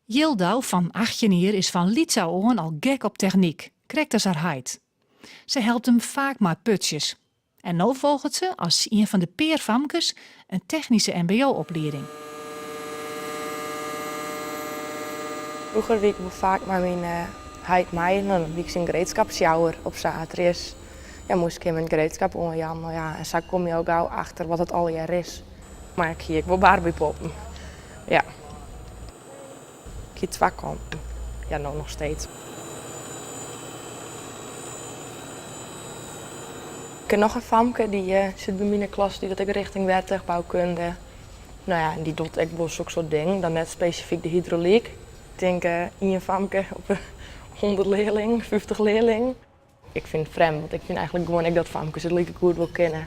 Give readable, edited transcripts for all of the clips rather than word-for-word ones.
Jildou fan 18 jier is fan lyts ôf oan al gek op technyk, krekt as har heit. Se helpt him faak mei putsjes. En no folget se, as ien fan de pear famkes, in technyske mbo-oplieding. Froeger wie ik wol faak mei myn heit mei, no dan wie ik syn gereedskapsjouwer op saterdeis. Ja, moast ik him it gereedskap oanjaan, no ja, en sa komme je al gau achter wat it allegear is. Mar ik hie ek wol Barbiepoppen, ja. Ik hie twa kanten, ja no noch steeds. Ik ken noch in famke, dy sit by my yn de klas, dy docht ek richting werktuigbouwkunde. No ja, en dy docht ek wol soksoart dingen, dan net spesifyk de hydraulyk. Ik tink ien famke op 100 learlingen, 50 learlingen. Ik fyn it frjemd, want ik fyn eigentlik gewoan ek dat famkes it likegoed wol kinne.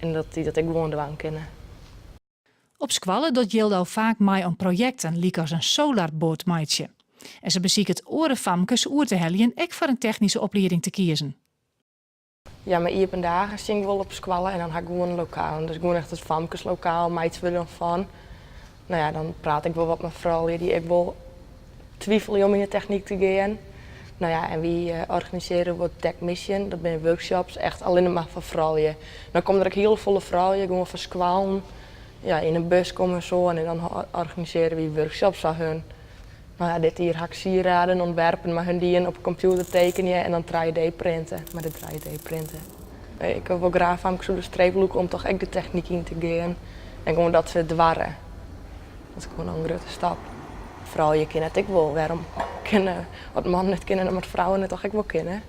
En dat dy dat ek gewoan dwaan kinne. Op skoalle docht Jildou faak mei oan projekten lykas in solarboat meitsje. En se besiket oare famkes oer te heljen ek foar in technyske oplieding te kiezen. Ja, mei iepen dagen stean ik wol op skoalle en dan ha ik gewoan lokalen. Dus gewoan echt it famkeslokaal meitsje we dan fan. No ja, dan praat ik wol wat mei froulju dy't ek wol twivelje om yn de technyk te gean. No ja, en wy organisearje wol Tech Mission, dat binne workshops echt allinne mar foar froulju. Dan komme der ek hiel folle froulju gewoan fan skoallen, ja, yn in bus komme en so en dan organisearje wy workshops foar hun. No ja, dit jier ha ik sieraden ûntwerpen mei hun dien op 'e kompjûter tekenje en dan 3D printe, mei de 3D printer. Ik wol graach famkes oer de streep lûke om toch ek de technyk yn te gean en gewoan dat se it doarre. Dat is gewoan al in grutte stap. Froulju kinne it ek wol, wêrom kinne, as mannen it kinne, dan moatte frouwen it toch ek wol kinne.